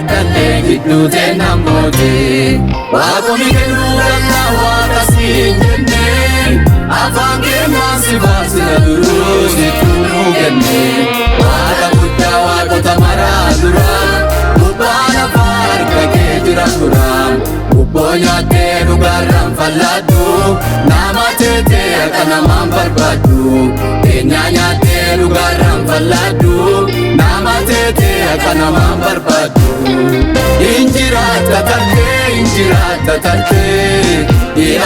Hadhallee gidduu teenna mootii. Waaqonni kennuu qabna waaqa siin jenne. Afaan keenyaan si faarsina duruu sitti nuu kenne. Waaqa guddaa waaqota maraa dura. Gubbaa lafaa harka kee jira tura. Gubboo nyaattee dhugaarraan falladhu. Nama teetee akka namaan barbaaddu. Keenyaa nyaattee dhugaarraan falladhu. Nama teetee akka namaan barbaaddu. Injiraata tartee injiraata tartee.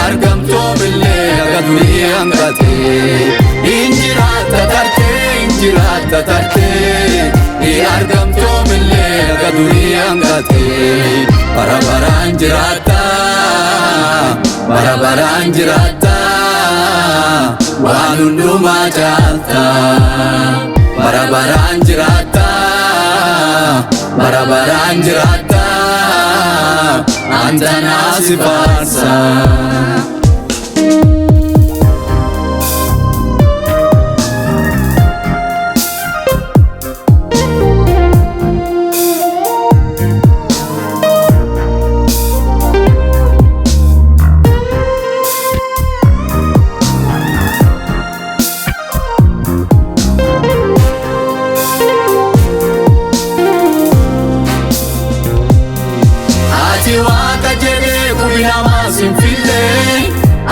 Argamtoomillee akka durii hanqatee. Injiraata tartee injiraata tartee. Argamtoomillee akka durii hanqatee. Bara baraan jiraata bara baraan jiraata. Waan hundumaa caalta. Bara baraan jiraata bara baraan jiraata. Antanaa si faarsa. Ati waaqa jedhee qubi namaa sin fille.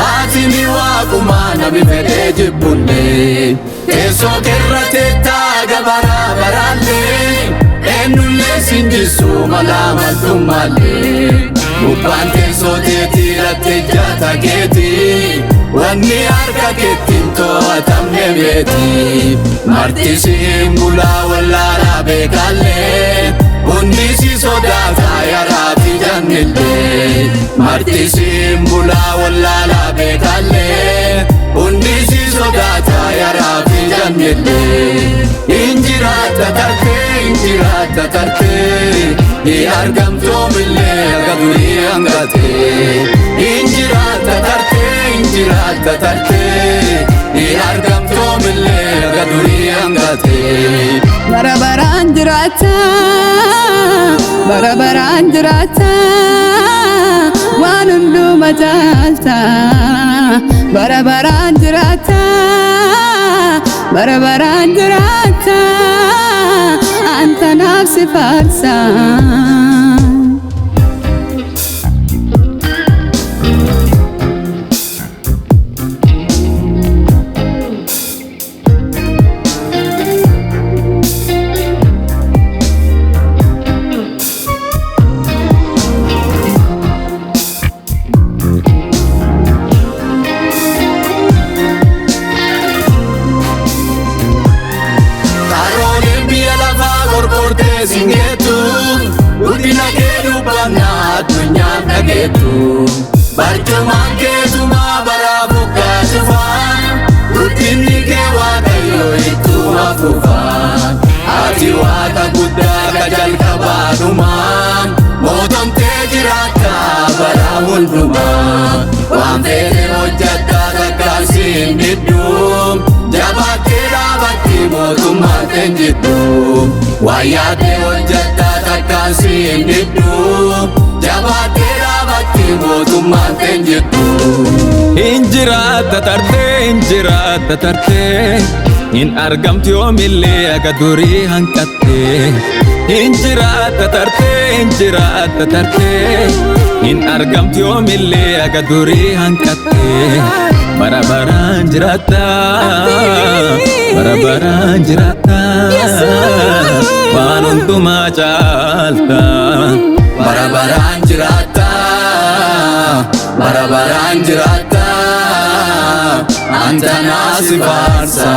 Ati ni waaquma namni fedhee jibbullee. Teessoo keerra teettaa gabaraa baraallee. Eenyullee sin jissu malaa maltummaallee. Gubbaan teessoo teetii latte jaata keetii. Wanni harka keettiin to'atamne meetii. Marti siin bulaa wallaalaa beekallee. Hundi si sodaata yaraa fi jannillee. Marti siin bulaa wallaalaa beekallee. Hundi si sodaata yaraa fi jannillee. Injiraata tartee injiraata tartee. Argamtoomillee akka durii hanqatee. Injiraata tartee injiraata tartee. Argamtoomillee akka durii hanqatee. Bara baraan jiraata, bara baraan jiraata, waan hunduma caalta. Bara baraan jiraata, bara baraan jiraata, antanaaf si faarsa. Karooleen biyya lafaa qorqortee sin geettu. Guddina kee dubbannaa addunyaan dhageettu. Barcumaan keetumaa baraa bukkaa cufaa. Guddinni kee waaqayyo ittuma fufaa. Ati waaqa guddaa ka jalqabaa dhumaa. Mootomtee jiraatta bara hundumaa. Waan feete hojjattaa takkaan siin diddu. Jabaattee dhaabatti mootummaan teen jiddu. Waan yaadde hojjattaa takkaan siin diddu. Jabaattee dhaabatti mootummaan teen jiddu. Injiraata tartee injiraata tartee. Hin argamtu yoomillee akka durii hanqattee. Injiraata tartee injiraata tartee. Hin argamtu yoomillee akka durii hanqattee. Bara baraan jiraata bara baraan jiraata. Waan hundumaa caalta. Bara baraan jiraata bara baraan jiraata. Antanaa si faarsa.